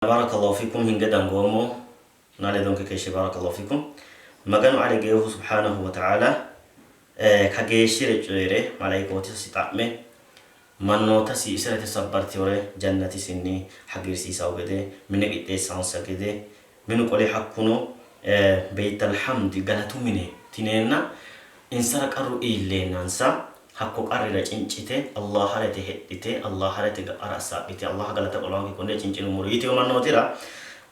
Barakallahu fikum hinge dangoommo na ledonke keeshshe barakallahu fikum Maganu alegeehu subhanahu wa ta'ala kageeshshire coyi're malaikootisasi xa'me mannootasi isira yite sabbartinore jannatisinni hagiirsiisanno gede mine qixxeessanonsa gede minu qole hakkuno Beytal Hamdi galatu mine tineenna insara qarru iilleennansa Hakko qarrira cincite, Allahara yite hexxite, Allahara yite ga'ara assaa'mite, Allaha galata qolaanke konne cincinummoro yitino mannootira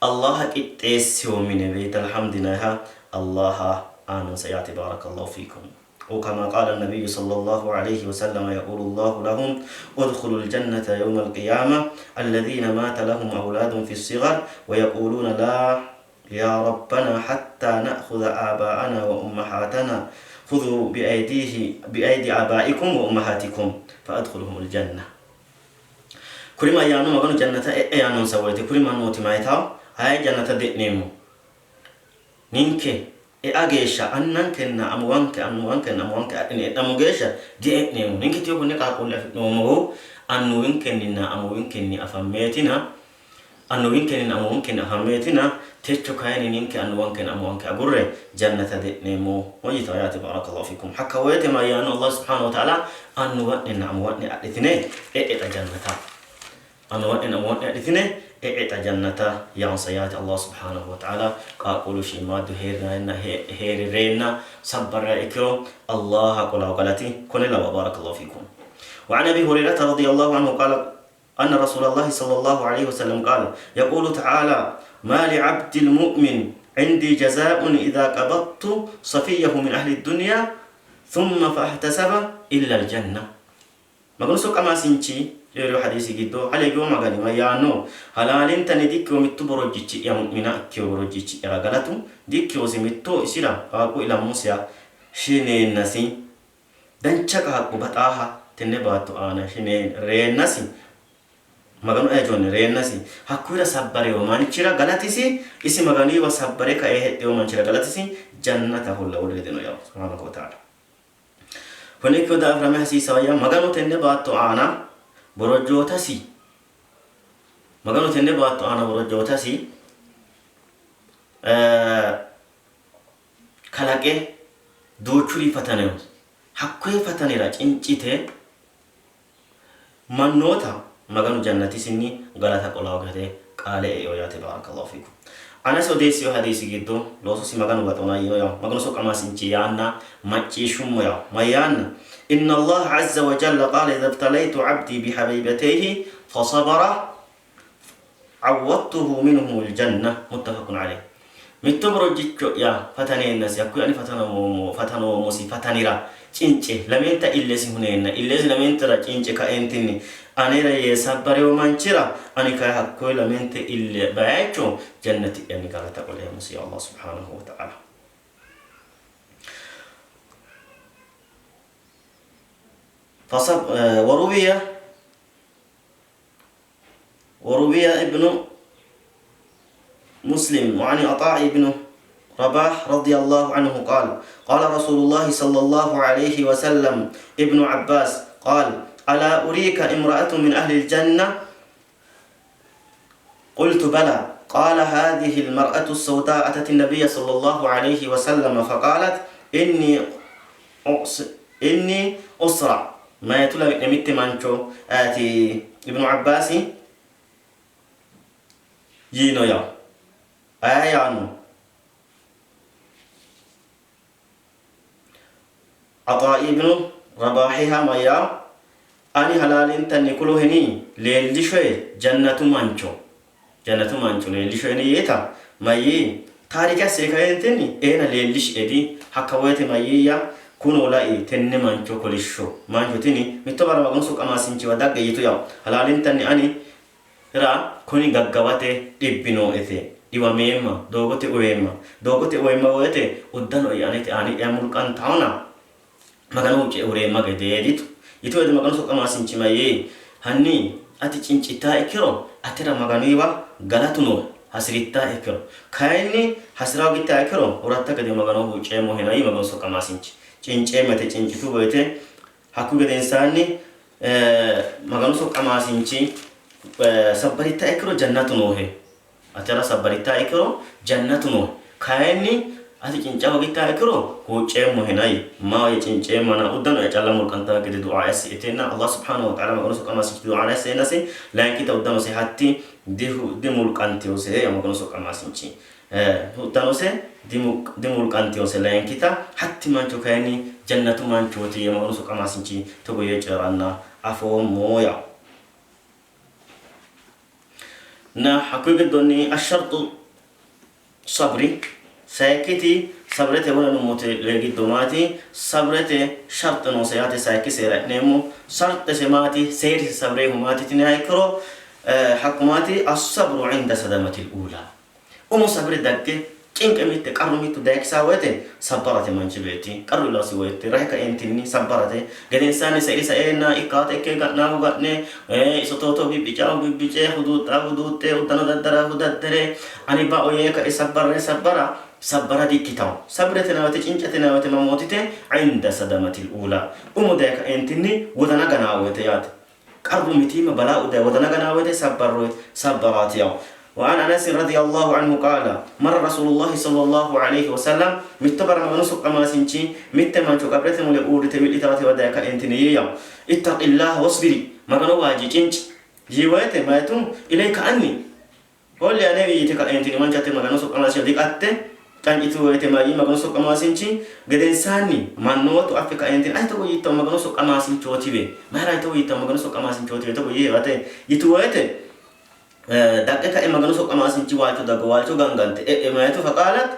Allaha qixxeessino mine Beytal Hamd yinanniha Allaha aanonsa yaate Baarakallahu fiikum. Aw kama qaala Nabiyyu sallallahu alayhi wa sallama yaquulu Allahu lahum udkhulul jannata yawmal qiyaamah alladhiina maata lahum awlaadun fi sighar wa yaquuluuna laa Yaa Rabbanaa hattaa na'khudha aabaa'anaa wa ummahaatanaa khudhuu bi'aydiihi bi'aydi aabaa'ikum wa ummahaatikum fa'adkhuluhumul janna. Kuri mayyaanno Maganu jannata e'e yaannonsa woyite kuri mannooti mayitawo? Aye jannata de'neemmo? Ninke ea geeshsha annankenna amuwanke annuwankenna amuwanke adhine e'nammo geeshsha die'neemmo. Ninke tiyo konne qaaqquulle afi'noommohu annuwinkenninna amuwinkenni afammeetina Annuwinkenninna amuwinkenni afammeetina, techo kayinni ninke annuwankenna amuwanke agurre jannata de'neemmo yitanno yaate. Barakallahu fikum. Hakka woyte mayyaanno Allah subhanahu wa ta'ala annuwa'nenna amuwa'ne adhitine e'e xa jannata. Annuwa'nenna amuwa'ne adhitine e'e xa jannata yaansa yaate Allah subhanahu wa ta'ala qaaqquullu shiimmaaddu hee'rinna hee'rireenna sabbarra ikkiro Allah qolaaw galati kone lawa barakallahu fikum. Wa an Abi Hurairata radiyallahu anhu qala أن رسول الله صلى الله عليه وسلم قال يقول تعالى ما لعبد المؤمن عندي جزاء إذا قبضت صفيه من أهل الدنيا ثم فاحتسب إلا الجنة Maganu soqqamaasinchi coyi'rino hadiisi giddo, Haleegiwa Magani mayyaanno? Halaalintanni dikkino mittu borojjichi'ya mu'mina ikkino borojjichi'yara galatu dikkinosi, mitto isira qaaqqu ilammosiha shineennasi Dancha qaaqqo baxaaha tenne baatto aana shine reennasi, Maganu ayajonni reennasi, hakkuyira sabbarino manchira galatisi, isi Maganuyiwa sabbare kae hexxino manchira galatisi, jannataholla woluri dino yawo subhaanahu wa ta'ala. Konne ikkino daafira mayi hasiisawo yaa Maganu tenne baatto aana borojjootasi Maganu tenne baatto aana borojjootasi kalaqe duuchuri fatanino. Hakkoye fatanira cincite mannoota Maganu jannatisinni galata qolawo gede qaale eino yaate Baarakallahu fiikum. Anasi odeessino hadiisi giddo loososi Maganu baxona yiino yawo. Maganu soqqamaasinchi yaanna macciishshummo yawo. Mayyaanna? Inna Allaha azza wa jalla qaala idha ibtalaytu abdii bihabiibatayhi fasabara Cawwadtuhu minhumul janna muttafaqun aleyh. Mitto borojjicho'ya fataneennasi hakkuyi ani fatanoommosi fatanira cince lamenta illesi huneenna illesi lamentera cince kaeentinni anera yee sabbarewo manchira ani kayi hakkoye lamente ille bayicho jannati'yanni galata qoleemmosi ya Allah subhanahu wa ta'ala. Fasab waruwiya وروي ابن مسلم وعن عطاء بن رباح رضي الله عنه قال قال رسول الله صلى الله عليه وسلم ابن عباس قال ألا أريك امرأة من أهل الجنة قلت بلى قال هذه المرأة السوداء أتت النبي صلى الله عليه وسلم فقالت إني Inni usra mayatu lawi'ne mitte mancho ayati Ibnu Abbaasi yiino yawo. Aye yaanno? Axaa'i ibnu Rabaahiha mayyaa ani halaalintanni kuloheni leellishoe jannatu mancho Jannatu mancho leellishoeni yiita mayyii? Taarike assire kaeentinni eena leellishie di hakka woyte mayyiiyya? Kuno lai, tenne mancho kolishsho mancho tini mitto barra Maganu soqqamaasinchiwa dagge yitu yawo. Halaalintanni ani ra kuni gaggawate dhibbi nooete. Dhiwameemma, doogote uweemma. Doogote uweemma woyte uddano'ya anete aani'ya mulqantaona Magano huucce ureemma gede yitu. Yitu woyite Maganu soqqamaasinchi mayyii? Hanni ati cincittaa ikkiro atera Maganuyiwa galatu noohe, hasi'rittaa ikkiro kayinni hasi'ra hoogittaa ikkiro uratta gede Magano huucceemmohena yii Maganu soqqamaasinchi. Cinceemma yite cincitu woyite hakku gedensaanni Maganu soqqamaasinchi sabbarittaa ikkiro jannatu noohe. Atera sabbarittaa ikkiro jannatu noohe. Kayinni ati cinca hoogittaa ikkiro huucceemmohena yii. Maahoyye cinceemmona uddano'ya calla mulqantanno gede du'a assi''eteenna Allah subhaanahu wa ta'aala Maganu soqqamaasinchi du'a asseennasi layinkita uddanose hatti dimulqantinose yaa Maganu soqqamaasinchi. Uddanose dimulqantinose layinkita hatti mancho kayinni jannatu manchooti yee Maganu soqqamaasinchi togo yee coyi'ranna afoommo yaa. Na hakkuyi giddonni asharxu sabri sayikkiti sabrete wonanummote giddo maati sabrete sharxe noose yaate sayikki seera e'neemmo sharxese maati seerise sabreehu maati tiniha ikkiro hakku maati assabru inda sadamatil uula Umo sabire dagge cinqe mitte qarru mittu dayikisaa woyte sabbarate manchi beetti qarru ilasi woyte rahe kaeentinni sabbarate gedensaanni sairi saeenna ikkaata ikke ga'naahu ga'ne iso tooto bibbicaahu bibbice huduuxxaahu huduuxxe uddano daddaraahu daddare ani bao yee kae sabbarre sabbara sabbara dikkitawo sabirete nawote cincate nawote mamootite inda sadamatil uula umo daye kaeentinni wodana ganaa woyte yaate Qarru mitiimma balaa udaye wodana ganaa woyte sabbarroy sabbaraati yaw. Wa an Anasin radiyallahu anhu qaala marra rasuulullahi sallallahu alayhi wa sallam mitto barra Maganu soqqamaasinchi mitte mancho qabrete mule uurrite wi'litaatiwa daye kaeentini yii yaw. Ittaqillaha wasbiri Magano waajji cinci yii woyte mayitu ilayka anni Hoolli anewi yite ka'eentini mancho hatte Maganu soqqamaasincho diqatte cancitu woyite mayyii Maganu soqqamaasinchi gedensaanni mannootu affe ka'eentini ati togo yiittohu Maganu soqqamaasinchootiwe mayira togo yiittohu Maganu soqqamaasinchootiwe togo yiihe ate yitu woyite daqqe ka'e Maganu soqqamaasinchi waalcho daggo waalcho gangante e'e mayitu faqaalat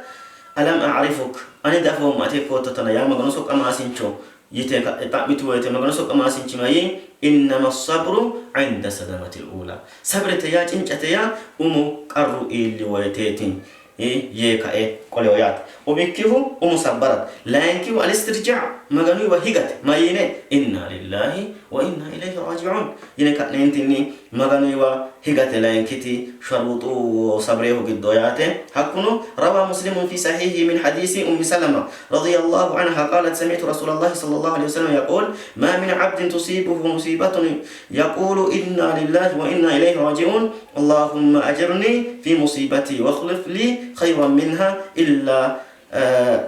alam a'rifuk ani diafoommo ati ikkoottotana yaa Maganu soqqamaasincho Yite ka'e xa'mitu woyite Maganu soqqamaasinchi mayii, Innama sabru inda sadamatil uula. Sabrete yaa cincate yaa umo qarru iilli woyiteeti yee kae qolino yaate. Umikkihu umo sabbarate. Layinkihu alistirjaa Maganuyiwa higate. Mayiine? Inna lillahi wa inna ilayhi raaji'uun yine ka'neentinni Maganuyiwa higate layinkiti sharuuxu sabreehu giddo yaate. Hakkuno rawaa Muslimun fi sahiihi min hadiisi Ummi Salama radiyallahu anha qaalat sami'tu Rasuulallahi sallallahu alayhi wa sallam yaquul maa min abdin tusiibuhu musiibatun yaquulu inna lillahi wa inna ilayhi raaji'uun Allahumma ajirni fi musiibatii wakhlif lii khayran minha illaa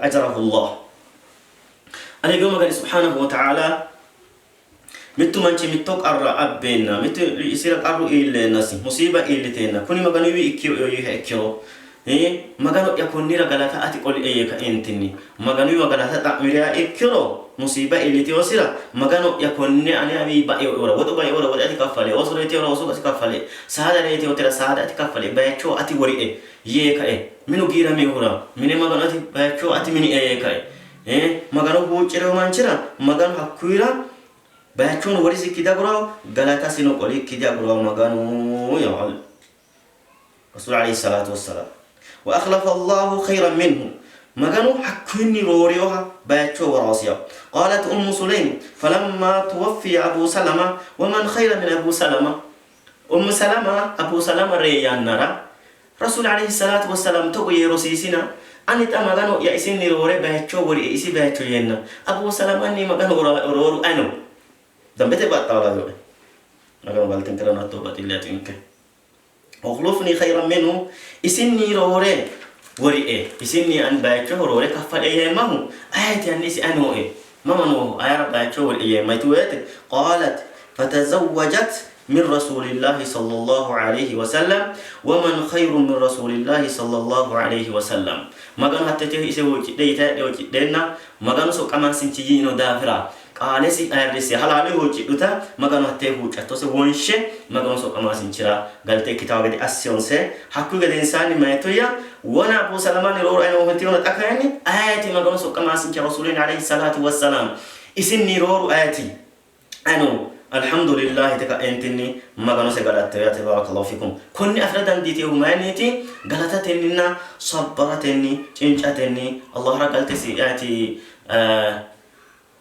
ajarahu Allah. Alegoo Magani subhaanahu wa ta'aalaa Mittu manchi mitto qarra abbeenna, mittu isira qarru iilleennasi, musiiba iilliteenna, kuni Maganuwiinni ikkinoe yiiha ikkiro, Magano'ya konnira galata ati qolie yee kaeentinni Maganuwiwa galata xa'mi'riha ikkiro, musiiba iillitinosira, Magano'ya konne aneawi bainoehura, woxu bainoehura woxe ati kaffalie, ooso reyitinohura ooso ati kaffalie, saada reyitinohura saada ati kaffalie, bayicho ati worie yee kae, minu giiraminohura mine Maganu ati bayicho ati minie yee kae, Ee, Magano huucci'rino manchira Maganu hakkuyira bayichono worisikki diagurawo, galatasino qolikki diagurawo Maganu yawo. Rasuul alayhi salaatu wassalaam. Wa akhlafa Allahu khayran minhu. Maganu hakkuyinni roorinoha bayicho woraosi yawo. Qaalat Ummu Sulaym falamma tuwaffiya Abu Salama wa man khayra min Abu Salama. Ummu Salama Abu Salama ree yannara Rasuul alayhi salaatu wassalaam togo yee rosiisina, Ani xa Magano'ya isinni roore bayicho worie isi bayicho yeenna, Abu Salamanni Maganu rooru ayino? Dambete baxxawo lawinoe. Maganu galtenkerano hattoo baxille atinke. Ukhlufni khayran minhu, isinni roore worie, isinni ani bayichoho roore kaffalie yeemmahu ayeti? Hanni isi ayi nooe? Mama nooho? Ayera bayicho worie yeemma yitu woyte, qaalat fatazawwajat min rasuulillaahi sallallaahu aleyhi wa sallam wa man khayrun min rasuulillaahi sallallaahu aleyhi wa sallam Maganu hattete ise huuccidhe yite hadhe huuccidheenna Maganu soqqamaasinchi yiino daafira qaalesi ayirrisse halaale huuccidhuta Maganu hattee huuccattose wonshe Maganu soqqamaasinchira galte ikkitawo gede assiyonse. Hakkuyi gedensaanni mayituyya wona Abu Salamanni rooru ayino huntiyona xa kayinni ayeti Maganu soqqamaasinchi Rasuulin aleyhi salaatu wassalaam isinni rooru ayeti? Ano Alhamdulillah yite ka'eentinni Maganose galattino yaate Barakallahu fikum. Konne afi'ra dandiitinohu mayinniiti? Galatatenninna sabbaratenni, cincatenni Allahra galtesi yaati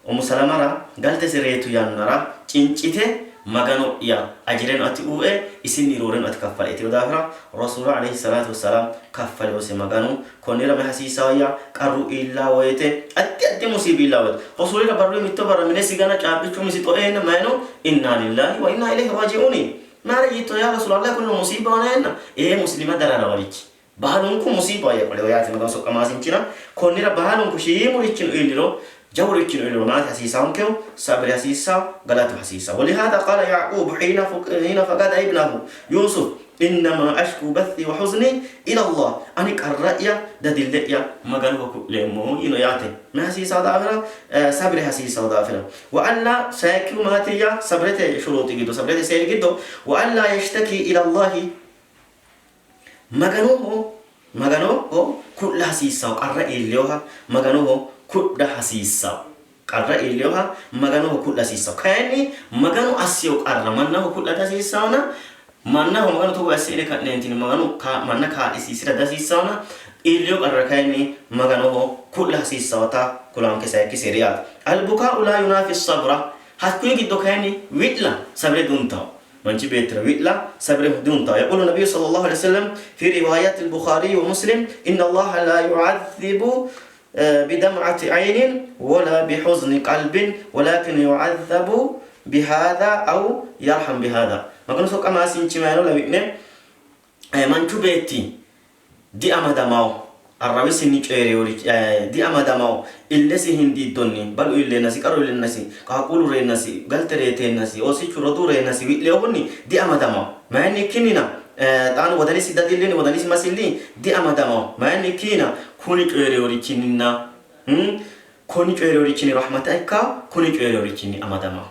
Ummu Salamara galtesi reyitu yannara cincite Magano'ya ajireno ati uue, isinni rooreno ati kaffalie yitino daafira Rasuulu alayhi salaatu wassalaam kaffalinose Maganu. Konnira mayi hasiisawoyya? Qarru iillaa woyite, addi addi musiibi iillaa woyite, Rasuulira barruyi mitto barra minesi gana caabbichu umisi xoeenna mayino? Inna lillahi wa inna ilayhi raaji'uuni. Mayira yiitto yaa Rasuulallah kunino musiibahona yeenna ee muslima dararawarichi baalunku musiibaho yee qolino yaate Maganu soqqamaasinchira. Konnira baalunku shiimurichino iilliro jawurichino iilliro maati hasiisaonkehu? Sabri hasiisao, galatu hasiisao. Walihaada qaala Yaquubu hiina faqada ibnahu Yuusuf Innamaa ashkuu bathii wa huznii ila Allah, ani qarra'ya dadille'ya Maganoho ku'leemmo yiino yaate. Mayi hasiisawo daafira? Sabre hasiisawo daafira. Wa alla sayikkihu maatiyya? Sabrete shuruuxi giddo, sabrete seeri giddo, wa alla yashtaki ila Allahi, Maganoho Maganoho ku'la hasiissawo, qarra iillinoha Maganoho ku'la hasiissawo. Qarra iillinoha Maganoho ku'la hasiissanno. Kayinni Maganu assino qarra mannaho ku'la dihasiissannona, mannaho Maganu togo assie yine ka'neentinni Maganu manna kaa'lisiisi'ra dihasiissannona, iillino qarra kayinni Maganoho ku'la hasiissannota kulanke sayikki seeri yaate. Al-bukaa'u laa yunaafi sabra, hakkuyi giddo kayinni wi'la sabre duntanno. Manchi beettira wi'la sabre duntanno. Yaqulu nabiyyu sallallahu alaihi wasallam fi riwaayatil Bukhaari wa Muslim, inna Allaha laa yu'adhibu bidam'ati aynin wala bihuzni qalbin walakin yu'adhabu bihaadha aw yarham bihaadha. Maganu soqqamaasinchi mayino lawi'ne manchu beetti diamadamawo arrawisinni coyi'rewori diamadamawo illesi hindiiddonni balu iilleennasi qarru iilleennasi qaaqquullu reennasi galte reeteennasi oosichu roduu reennasi wi'leyohunni diamadamawo mayinni ikkinnina xaano wodanisi dadillinni wodanisi masilli diamadamawo mayinni ikkiina Kuni coyi'rinorichinninna konni coyi'rinorichinni rahmata ikka, kuni coyi'rinorichinni amadama.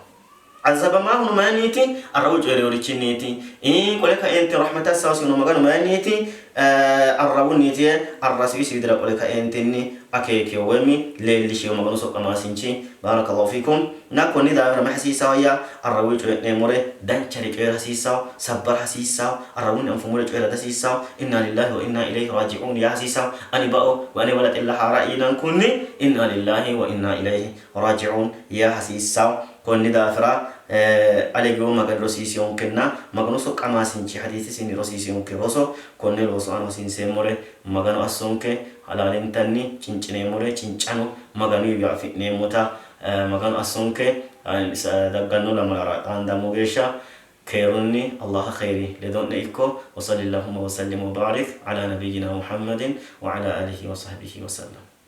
Azabamaahuno mayinniiti? Arrawu coyi'rinorichinniiti. Qole kaeenti rahmata assasihuno Maganu mayinniiti? Arrawunniiti yee arrasi widira qole kaeentinni akeekiyo woyimi leellishiyo Maganu soqqamaasinchi. Baarakallahu fiikum. Na konni daafira mayi hasiisawoyya? Arrawuyi coyi'neemmore danchare coyi'ra hasiissawo, sabbara hasiissawo, arrawunni anfummore coyi'ra dihasiissawo, Inna lillahi wa inna ilayhi raaji'uun yaa hasiissawo, ani bao woy ane balaxilla haa'ra yinankunni Inna lillahi wa inna ilayhi raaji'uun yaa hasiissawo. Konni daafira Alegewo Magani rosiisinonkenna Maganu soqqamaasinchi hadiisisinni rosiisinonke roso konne loosu aana hosiinseemmore Maganu assonke, halaalintanni cincineemmore cincano Maganuyiwi afi'neemmota Maganu assonke. Dagganno lamalara xaandammo geeshsha keerunni Allaha kheyri ledo'ne ikko. Wa sallillahumma wa sallim wa baarik ala nabiyyina Muhammadin wa ala alihi wa sahbihi wa sallam.